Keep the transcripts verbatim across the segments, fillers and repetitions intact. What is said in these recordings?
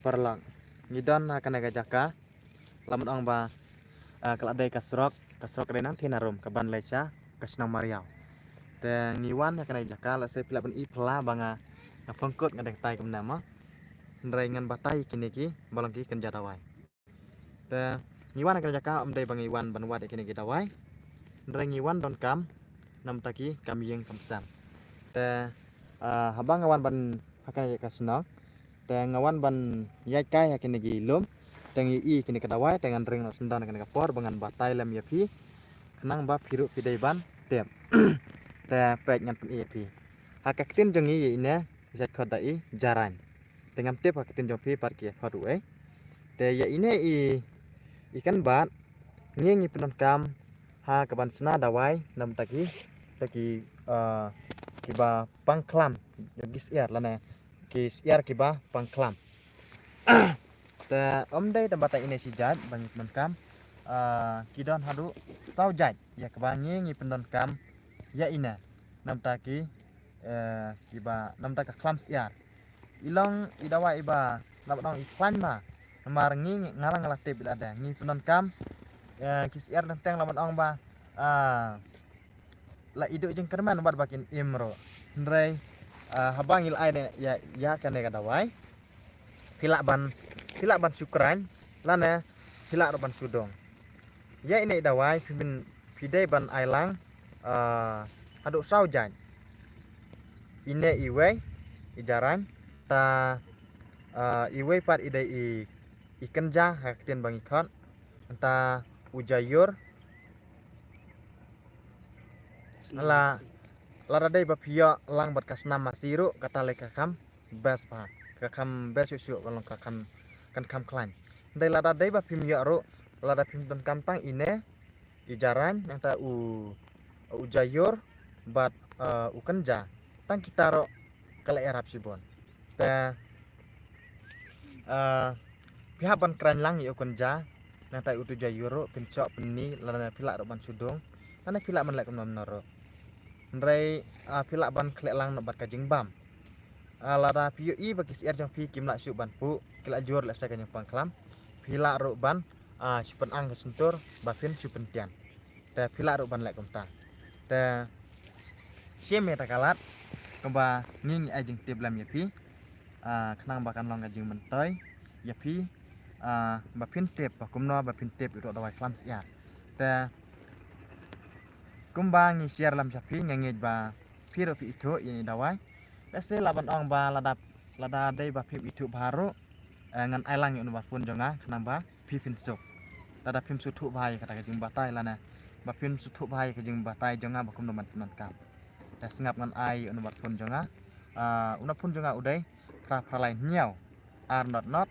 Paralok, ngi don ha kane ka jaka, la ban ong ba, ah, ka la dei ka surok, ka surok ka dei nangtei narum, ka ban leit sha ka shnong Mariaw. Te ngi wan ha kane ka jaka, lehse phi lah ban i phylla ba nga, nga pynkut, nga dang tai kumne mo. Hynrei ngan batai kine ki, ba long ki kynja dawai. Te ngi wan ha kane ka jaka, ym dei ba ngi wan ban wad ïa kine ki dawai. Hynrei ngi wan donkam namta ki kam ïing kam sem. Te, ah, haba nga wan ban ha kane ka shnong, te nga wan ban ïaid kai ha kine ki lum, te ngi ïohi kine ki dawai, te ngan ring noh syndon ha kane ka por ba ngan batai lem ïa phi, khnang ba phi ruh phi dei ban tip. Te peit, ngan pyni ïa phi. Ha ka ktien jong ngi ïa ine, ïa khot da i jaraiñ. Te ngam tip ha ka ktien jong phi pat ki khot u ei. Te ïa ine i, i kynbat, ngi ngi pyndonkam ha ka ban shna dawai namta ki, ta ki, ah, kiba pang khlam, ki syiar lane ki syiar kiba pang khlam. Te ym dei tang ba tang ine shi jait ba ngi pyndonkam, ah, ki don haduh saw jait ïa kaba ngi ngi pyndonkam ïa ine namta ki, eh, kiba namta ka khlam syiar. I long i dawai iba la ban ong i khlaiñ ma. Namar ngi, ngi nga la, nga la tip ïa lade. Ngi pyndonkam, eh, ki syiar lenteng la ban ong ba, ah, la iduh jingkyrmen bad ba kin im ruh. Hynrei, ah, haba ngi la ai ne ïa, ïa kane ka dawai, phi lah ban, phi lah ban shu khraiñ lane phi lah ruh ban shu dung. Ïa ine i dawai phi min, phi dei ban ai lang, ah, haduh saw jait. Ine iwei i jaraiñ, ta, ah, iwei pat i dei i, i kynja ha ka ktien ba ngi khot, ta u jaiur. La, lada dei ba phi ïoh lang bad ka snam masi ruh, kata lei ka kham best bha. Ka kham best shuh shuh, ka long ka kham, kan kham khlaiñ. Hynrei lada dei ba phim ïoh ruh, lada phim donkam tang ine i jaraiñ, nangta u, u jaiur bad, eh, u kynja, tang kita ruh ka la ïarap shibun. Te, eh, phi hap ban khraiñ lang ïa u kynja, nangta utu jaiur ruh phin shoh pynni, lane phi lah ruh ban shu dung, lane phi lah ban leh kumno kumno ruh. Hynrei, ah, phi lah ban khleh lang noh bad ka jingbam. Ah, lada phi ïohi ba ki syiar jong phi kim lah shuh ban puh, ki la jur lehse ka jingpang khlam, phi lah ruh ban, ah, shu pynang ka shyntur ba phin shu pyntian. Te phi lah ruh ban leh kumta. Te shim ïa kata ka lad kaba ngi ngi ai jingtip lem ïa phi, ah, khnang ba kan long ka jingmyntoi ïa phi, ah, ba phin tip ba kumno ba phin tip ïa uto u dawai khlam syiar. Te kumba ngi share lem sha phi, nga ngeit ba phi ruh phi ithuh ïa ine i dawai. Lehse la ban ong ba lada, lada dei ba phim ithuh bha ruh, eh, ngan ai lang ïa u number phone jong nga khnang ba phi phin suk. Lada phim sngewthuh bha ïa kata ka jingbatai lane ba phim sngewthuh bha ïa ka jingbatai jong nga ba kumno ban pyndonkam, te sngap ngan ai ïa u number phone jong nga. Ah, u number phone jong nga u dei phra phra lai hynñiew ar not not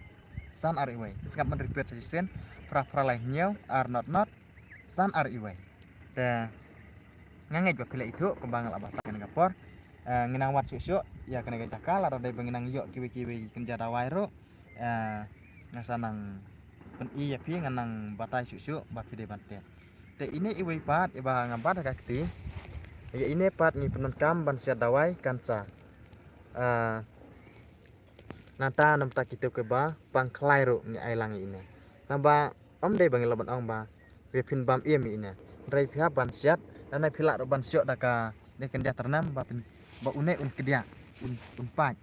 san ar iwei. Sngap ngan repeat sa shisien, phra phra lai hynñiew ar not not san ar iwei. Te nga ngeit ba phi la ithuh kumba nga la batai ha kane ka por. Eh, ngi nang wad shuh shuh ïa kane ka jaka, lada dei ba ngi nang ïoh kiwei kiwei ki kynja dawai ruh, eh, nga sa nang pyni ïa phi, nga nang batai shuh shuh ba phi dei ban tip. Te ine iwei pat iba nga bat ha ka kti, ïa ine pat ngi pyndonkam ban shet dawai kansar. Ah, nangta namta kito kiba pang khlaiñ ruh ngi ai lang ïa ine. Naba ym dei ba ngi la ban ong ba phi phin bam im ïa ine. Hynrei phi hap ban shet, lane phi lah ruh ban shet da ka, da ka kynja tyrnem ba phin, ba une un kdiah, un, un pait.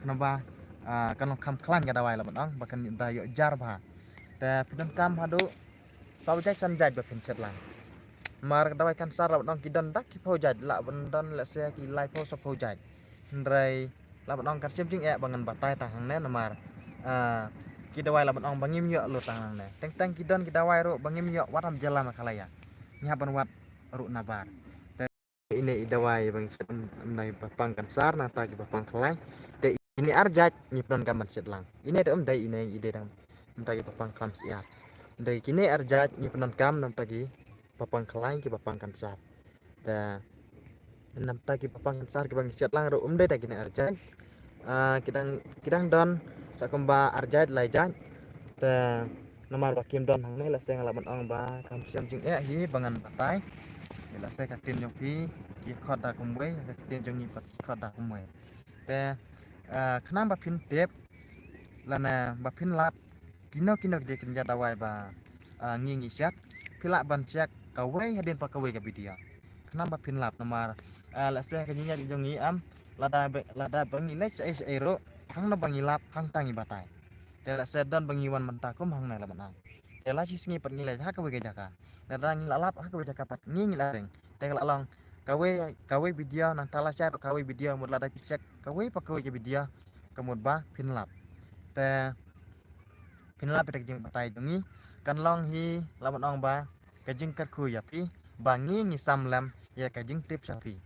Khnang ba, ah, kan long kham khlaiñ ka dawai la ban ong, ba kan da ïoh jar bha. Te phi donkam haduh saw jait san jait ba phin shet lang. Namar ka dawai kansar la ban ong ki don da ki phew jait, la ban don lehse ki lai phew saw phew jait. Hynrei la ban ong kan shim jingeh ba ngan batai tang hangne namar, ah, ki dawai la ban ong ba ngim ïoh lut tang hangne. Teng teng ki don ki dawai ruh ba ngim ïoh wat ha jylla Meghalaya. Ngi hap ban wad ruh nabar. Te ine i dawai ba ngi shet ym, ym dei ba pang kansar, nangta kiba pang khlaiñ. Te ine ar jait ngi pyndonkam ban shet lang. Ine te ym dei ine i dei dang namta kiba pang khlam syiar. Dei kine ar jait ngi pyndonkam namta kiba pang khlaiñ, kiba pang kansar. Te namta kiba pang kansar kiba ngi shet lang ruh ym dei da kine ar jait. Ah, ki dang, ki dang don sa kumba ar jait lai jait. Te namar ba kim don hangne, lehse nga la ban ong ba kam shym jingeh hi ba ngan batai. Lehse ka ktien jong phi ki khot da kumwei, ka ktien jong ngi pat ki khot da kumwei. Te, ah, khnang ba phin tip, lane ba phin lap kino kino ki dei ki kynja dawai ba, ah, ngi ngi shet, phi lah ban check kawei hadien pat kawei ka video. Khnang ba phin lap namar, ah, lehse ka jingïaid jong ngi em, lada ba, lada ba ngi leit shaei shaei ruh, hangno ba ngi lap hangta ngi batai. Te lehse don ba ngi wan mynta kum hangne la ban ong. Te la shi sngi pat ngi leit ha kawei ka jaka. Lada ngi la lap ha kawei jaka pat ngi ngi la ring. Te ka la long kawei kawei video nangta la share kawei video mut lada phi check kawei pa kawei ka video ka mut ba phin lap. Te phin lap ïa ka jingbatai jong ngi kan long hi la ban ong ba ka jingkyrkhu ïa phi ba ngi ngi sam lem ïa ka jingtip sha phi.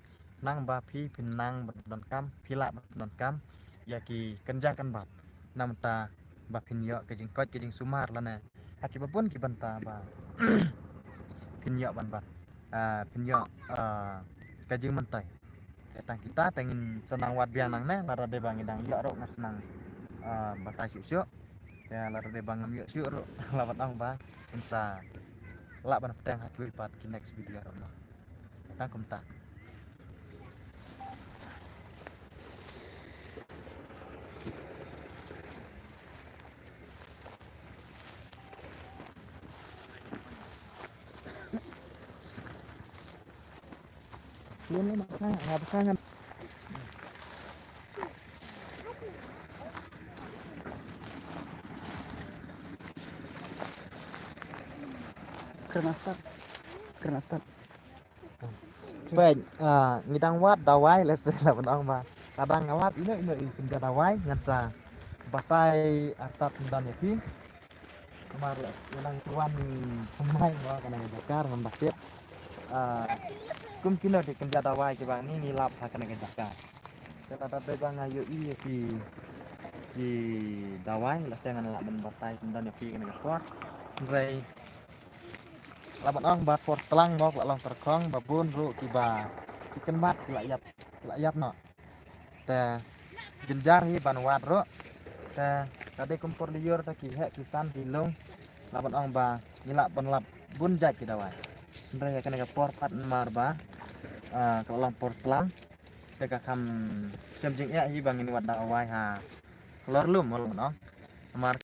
Nang ba phi phin nang ban donkam phi lah ban donkam ïa ki kynja kynbat. Namta ba phin ïoh ka jingkoit ka jingsumar lane ha kiba bun ki bynta ba phin ïoh ban bat, ah, phin ïoh, ah, ka jingmyntoi. Te tang kita te ngin sa nang wad biang nangne, lada dei ba ngi dang ïoh ruh nga sa nang, ah, batai shuh shuh. Te lada dei ba ngam ïoh shuh ruh la ban ong ba ngin sa lah ban pynbteng ha kiwei pat ki next video ruh mo. Tang kumta. Kren astat. Kren astat. Peit, ah, ngi dang wad dawai, lehse la ban ong ba ka dang nga wad ino ino i kynja dawai ngan sa batai artat yndan ïa phi. Namar la ngi dang wan pynmai mo kane ka jaka ngam da sep. Ah, kum kino ki kynja dawai kiba ngi ngi lap ha kane ka jaka. Te lada dei ba nga ïohi ïa ki, ki dawai lehse ngan lah ban batai yndan ïa phi kane ka por. Hynrei la ban ong ba por tlang mo ka la long tyrkhong ba bun ruh kiba ki kynmat ki la ïap, ki la ïap noh. Te jynjar hi ban wad ruh. Te ka dei kum por lyiur te ki heh ki san ki lung la ban ong ba ngi lah ban lap bun jait ki dawai. Hynrei ha kane ka por pat namar ba, ah, ka la long por tlang. Te ka kham shem jingeh hi ba ngin wad dawai ha lor lum mo la ban ong. Namar